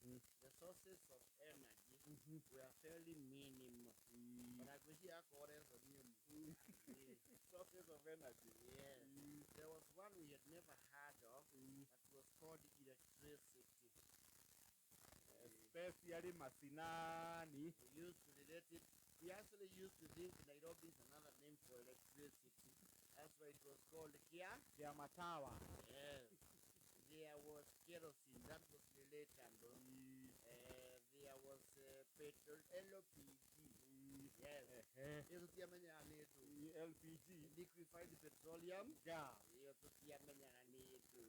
The sources of energy were fairly minimal. Ona ngwĩciria akoretwo nĩ ĩmwe. Sources of energy. Yes. There was one we had never heard of that was called electricity. Especially masinani. We used to relate it. We actually used to think Nairobi is another name for electricity. That's why it was called Kia. Kia matawa. Yes. There was kerosene that was relatable. There was petrol, LPG. Yes. Ehe. Ĩyo tũtiamenyaga nĩ ndũ. LPG. Liquefied petroleum. Gas. Ĩyo tũtiamenyaga nĩ ndũ.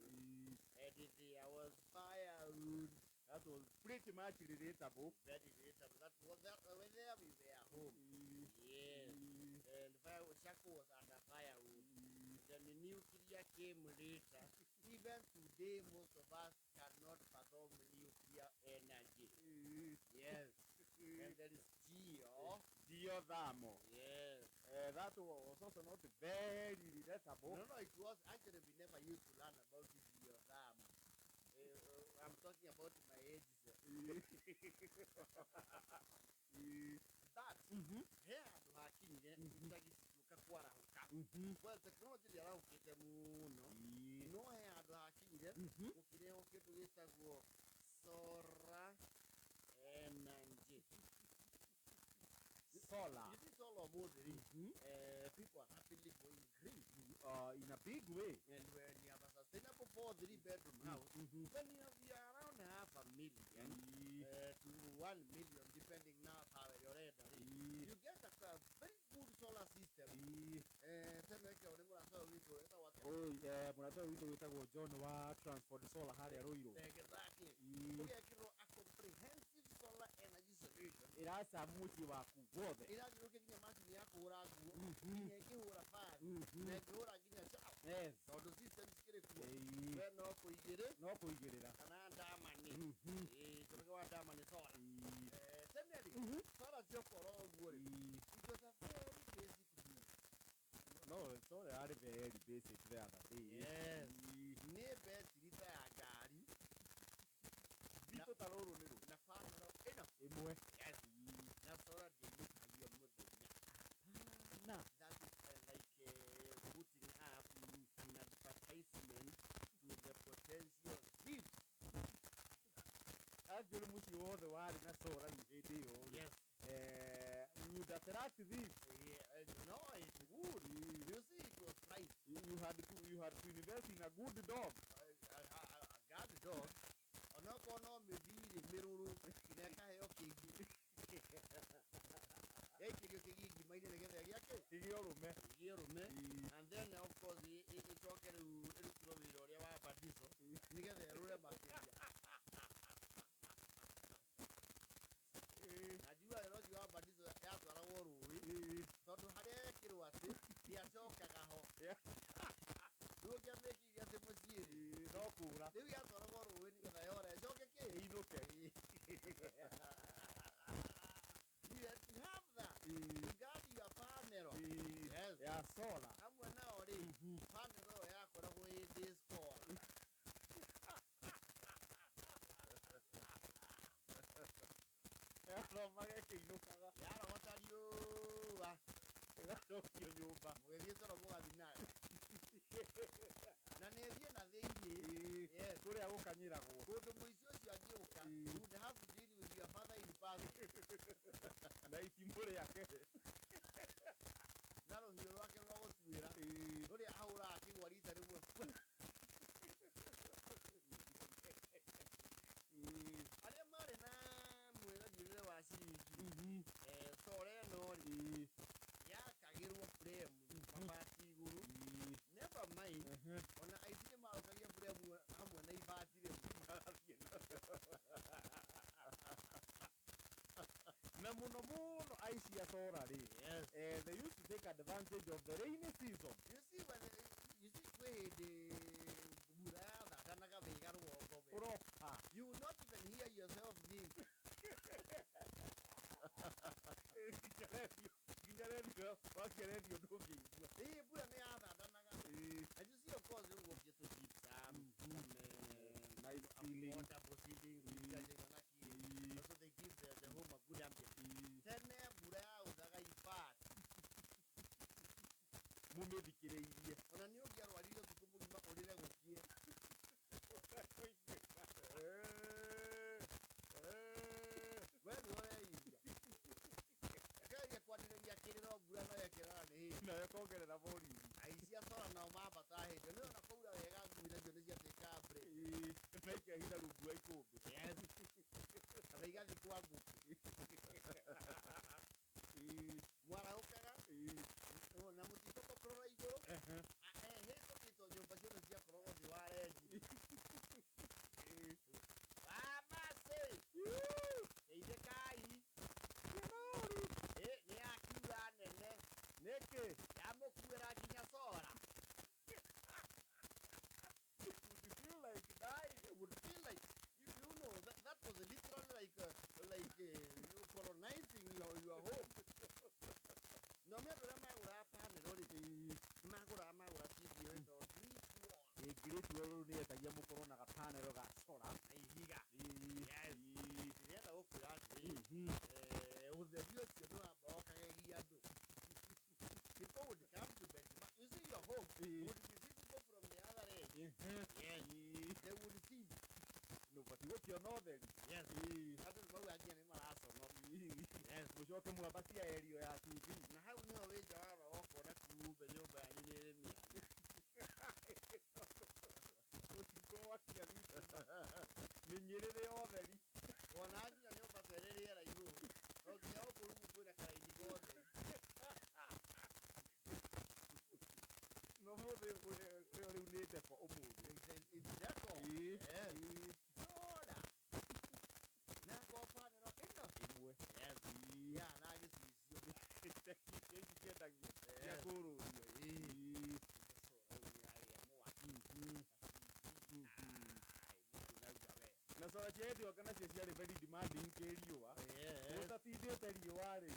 And there was firewood. That was pretty much relatable. Very relatable. That was that, when there we were home. Yes. And fire, charcoal was under firewood. Then the nuclear came later. Even today, most of us cannot fathom nuclear energy. Yes. And there is geo. Geothermal. Yes. That was also not very relatable. No, no, it was actually we never used to learn about it geothermal. I'm talking about my age. But he handũ hakinyire itagi cigĩũka kwarahũka. Well, technology ndĩarahũkĩte mũno, no he handũ hakinyire gũkĩrehwo kĩndũ gĩtagwo solar energy. Solar. You see, solar ũmũthĩ rĩ, people are rapidly going green. In a big way. And when you have a sustainable 4 3 bedroom house, when you have you are around half a million to 1 million, depending now how you're ready, you get a very good solar system. Tene ĩkĩrwo nĩ mũrata ũyũ witũ wĩtagwo atĩa? Oi, mũrata ũyũ witũ wĩtagwo John wa Transport Solar harĩa Rũirũ. Exactly. Ũgekĩrwo a comprehensive solar energy solution. Ĩraca mũciĩ waku wothe. Ĩrathiũrũrũkia nginya macini ya kũhũra nguo, nginya ĩngĩhũra bathi, na ĩngĩhũra nginya shower. Tondũ system cikĩrĩ kuo. We no kũigĩrĩ No kũigĩrĩra. Kana ndamani. Ĩĩ, tũrĩke wa ndamani solar. Tene rĩ, solar ciokorwo ũguo rĩ, it was a very basic move. No, solar yarĩ very basic the other day. Yes. Nĩ betiri ta ya ngari. Nditũ ta rũrũ nĩ rũ. Na panel ĩno. Ĩmwe. Yes. Na solar ndĩinũkagio mũthenya. Na. That is like putting up an advertisement to the potential thief. Actually mũciĩ wothe warĩ na solar rĩu hĩndĩ ĩyo rĩ. Yes. You would attract thieves. Yeah, no, it would. You see, it was price. You had to invest in a good dog. A guard dog. Onokorwo no mĩthirĩ mĩrũrũ na ĩkaheo kĩngĩ yaikĩrio kĩgii ngima-inĩ nĩgetha ĩgĩake Ĩgĩe ũrũme. Ĩgĩe ũrũme. And then of course ĩcoke rĩu ĩrutĩrwo wĩra ũrĩa wa badiso nĩgetha ĩrũre makĩria. Na njiguaga wĩra ũcio wa badiso yatwaragwo rũĩ tondũ harĩa yekĩrwo atĩ ndĩacokaga ho. Rĩu ũngĩamĩkĩire atĩ mũciĩ rĩ, No kũra. Rĩu yatwaragwo rũĩ nĩgetha yore ĩcoke kĩ Ĩinũke. You have to have that to guard your panel. Yes. Ya solar. Hamwe nao rĩ, panel ĩyo yakoragwo ĩ day scholar. Yathomaga ĩkĩinũkaga. Yarogota riũa Ĩgacokio nyũmba. Mũgĩthiĩ toro mũgathiĩ nayo na nĩ ĩthiĩ na thĩiniĩ. Yes. Kũrĩa gũkanyĩragwo. Kũndũ mũici ũcio angĩũka, you would have to deal with your father in person. Na itimũ rĩake. Na rũhiũ rwake rwa gũtuĩra rũrĩa ahũraga kĩgwa rita rĩmwe. Arĩa marĩ na mwĩragĩrĩre wa ciringi, solar ĩno rĩ, yakagĩrwo frame mabati igũrũ. Never mind, ona aici nĩ marũkagia frame hamwe na ibati rĩmwe. Na mũno mũno aici a solar rĩ, they used to take advantage of the rainy season. You see, when you see kwĩ hĩndĩ mbura yathandanaga wĩga rũgongo we. Proper. You will not even hear yourself think. Nginya redio wakia redio ndũngĩigua. Ĩĩ, mbura nĩ yathandanaga. And you see, of course, rĩu gũkĩte gypsum, some Nice ceiling. affordable ceiling, mm. Mũmĩthikĩrĩirie. Ona nĩ ũngĩarwarire ũtukũ mũgima ũrĩre gũkie. We nĩ ũreigua ũkĩgeria kwanĩrĩria kĩrĩro, mbura nayo ĩkĩrara nĩ hĩndĩ. Nayo ĩkongerera volume. Aici a cora nao mambata hĩndĩ nĩ ona kwaura wega, ngui nacio nĩ ciatuĩkaga break. Ĩĩ, na ikehitha rungu wa ikũmbĩ. Yes, kana igathiĩ kwa ngũkũ. Mwarahũkaga na mũtikoka kũrora igũrũ, hĩtũkĩtwo nyũmba ciothe ciakoragwo thĩ wa renji. Wamacĩ geithĩkai. Ĩ, nĩ yakiura nene. Nĩkĩ? Yamũkuĩra nginya cora. Would you feel like dying? You would feel like you know that was literally like you colonizing your home. No me andũ arĩa magũraga panel rĩ, magũraga magũra TV ĩyo ĩtagwo Great Wall. Ĩ, Great Wall rĩu nĩyetagia mũkorwo na gapanel ga cora. Na ihiga. Yes. Ndĩrenda gũkwĩra atĩrĩrĩ, ũtheri ũcio nĩ wamba ũkagegia andũ. People would come to benchmark. You see, your home would be visible from the other end. Yes, they would see. Nũbatiĩ gũkĩona ũtheri. Yes, andũ nĩ mauga nginya nĩ maraconoka. Yes, mũcoke mwambatie area ya TV. Na hau nĩho wĩnja warora ũkona kumbe nyũmba yanyu nĩ ĩrĩ mĩanya. Ũtukũ wakia thitima mĩnyĩrĩrĩ ya ũtheri. Wona nginya nyũmba ta ĩrĩ rĩera igũrũ, to nginya gũkũ rungu kwĩna karaini gothe. No mũthĩ ĩyo rĩu nĩ decor ũmũthĩ. It's decor. Yes. Ora. Na kwa panel ĩno ĩmwe. Yes. Ya na gĩcicio. Ici ciendagio cia Yes. kũrũrio. Ĩĩ. Cora rĩu nĩ yarĩa mwaki. Ai, mũndũ nauga we. Na cora cia Ethiopia nacio ciarĩ very demanding kĩ riũa. Ũtatindĩte riũa rĩ,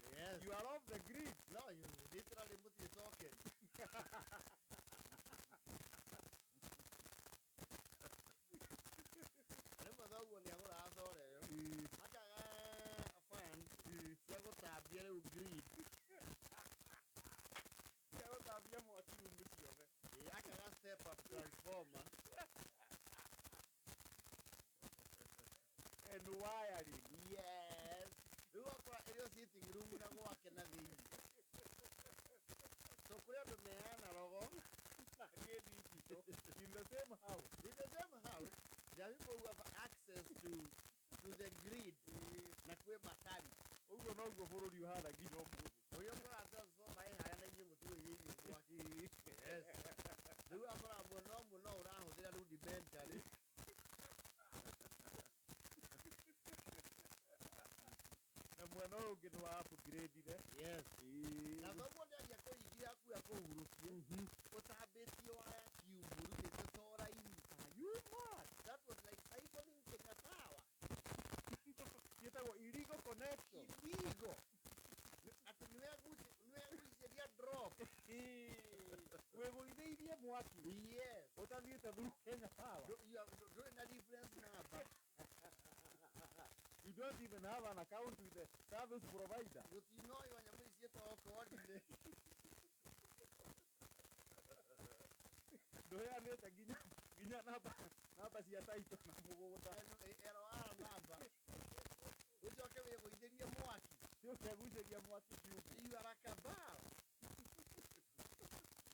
you are off the grid. No, you literally mũtirĩ token. Rĩmwe thoguo nĩ agũraga cora ĩyo. Akaga fan cia gũtambia rĩu grid. Cia gũtambia mwaki rumu ciothe. Ĩ, akaga step up transformer. And wiring. Yes. Rĩu akora ĩrĩ o sitting room na gwake na thĩinĩ. So kũrĩ andũ me analogo Na gĩ digital in the same house. In the same house, there are people who have access to the grid na kwĩ batari. Ũguo noguo bũrũri ũhana nginya ũmũthĩ. Ũrĩa ũkoraga transformer ĩ harĩa na inyuĩ mũtiũigĩirio mwaki. Yes. Rĩu akora mwena ũmwe no ũrahũthĩra rudimentary. Na mwena ũyũ ũngĩ nĩ wa upgrade-ire. Yes. Na thoguo nĩagia kũringia akuya kũhurũkie ũtambĩtie waya cube ũrutĩte cora-inĩ. Are you mad? That was like siphoning Kenya Power. Ciĩtagwo illegal connection. Illegal. Atĩ nĩwegũicĩria drop. Wĩgũithĩirie mwaki. Yes. Ũtathiĩte through Kenya Power. Ndũrĩ na reference number. You don't even have an account with the service provider. Gũtinoywo nyamũ ici ciĩtagwo coordinate. Ndũheanĩte nginya namba cia title na mũgũnda. LOR number. Ũcoke wĩgũithĩrie mwaki. Ũkegucĩria mwaki cube. You are a cabal.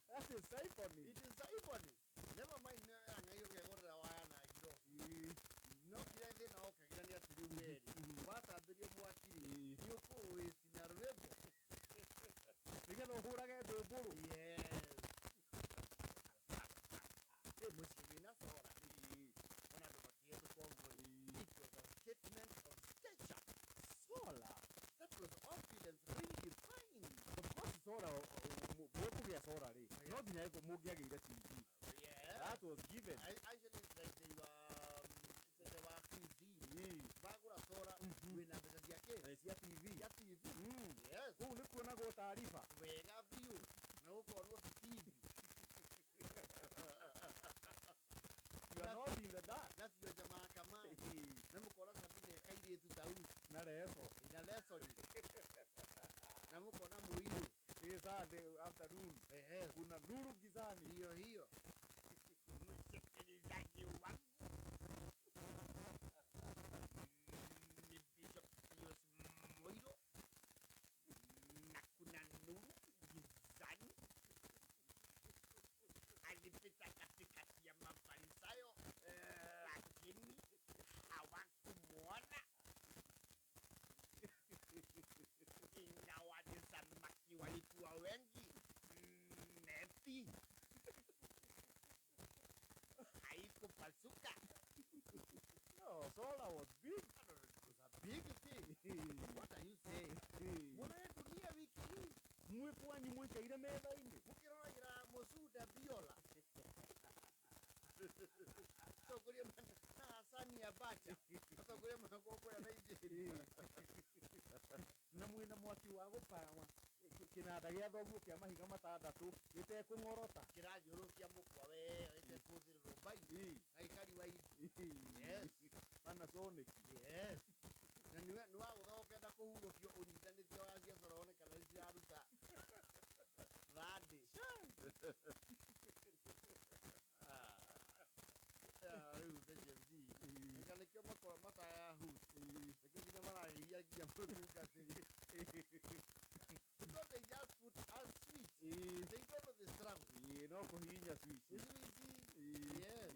That is siphoning. It is siphoning. Never mind nĩ yang'ai ũkegũrĩra waya na ngiro. No kĩrĩa thĩna wokagĩra nĩ atĩ rĩu werĩ watambĩrio mwaki rĩ, nĩ ũkũwĩci na rwĩmbo. Nĩgetha ũhũrage ndũmbũrũ. Yes. Ĩ, mũciĩ wĩna cora ona andũ makĩhĩtũka ũguo rĩ, it was a statement of stature. Solar. That was opulence redefined. Of course solar, mũkũgĩa solar rĩ, no nginya mũngĩagĩire TV. Yeah. That was given. Actually, it's like they were cuisine. Magũra cora wĩna mbeca cia kĩ? Cia TV. Cia TV. Yes. Kũu nĩ kuonagwo taariba. Wega biũ. Na gũkorwo TV. You are not in the dark. Na cionja mahakamani. Na mũkona Sabina e kairĩtu ta uci. Na leso. Na lesori. Na mũkona mũirũ. Every Sunday afternoon Ehe. kuna nuru gizani. Hiyo hiyo. Msikilizaji wangu, ni Bishop Pius Moiro na kuna nuru gizani. Alipita katikati ya Mafarisayo, lakini hawakumwona. Ingawaje samaki walikuwa wengi, neti haikupasuka. No, solar was big. It was a big thing. What are you saying? Muone dunia wiki hii. Mwĩ kwanyu mũikaire metha-inĩ. Mukĩroragira Musuda Biola atongoria na Hasani Abacha, atongoria makũrĩa Nigeria. Na mwĩna mwaki wa gũpawa kĩnanda gĩa thoguo kĩa mahiga matandatũ gĩtekũng'orota. Kĩrathiũrũrũkia mũkwa we ĩtekũthĩrĩrwo mbai gaikari wa indo. Yes. Panasonic. Yes, na nĩ wagũtha ũkenda kũhurũkio ũnyitanĩtie wa ciacara one kana nĩ ciraruta thandĩ. Rĩu the Gen Z na nĩkĩo makora matayahut, nĩkĩo nginya mararĩhia nginya mũtungatĩri, because they just put a switch. They don't know the struggle. Ĩĩ, no kũhihinya switch. You see, yes.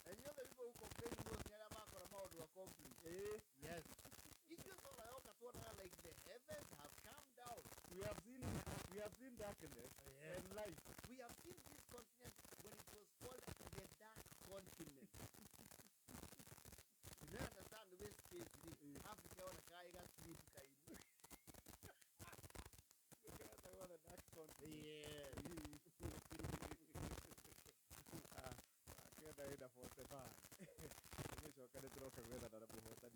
And you know the people who complain most nĩ arĩa makora maũndũ accomplish. Yes, ithuĩ solar yoka tuonaga like the heavens have come down. We have seen darkness Yes. and light. We have seen this continent when it was called the dark continent. You don't understand the way space is. Africa yonekaga ĩga sleep kaini. Nĩkĩretagwo the dark continent. Yes. Ah, kenda ĩna 45 nĩgũcoka nĩ tũroka gwethana na mũhotani.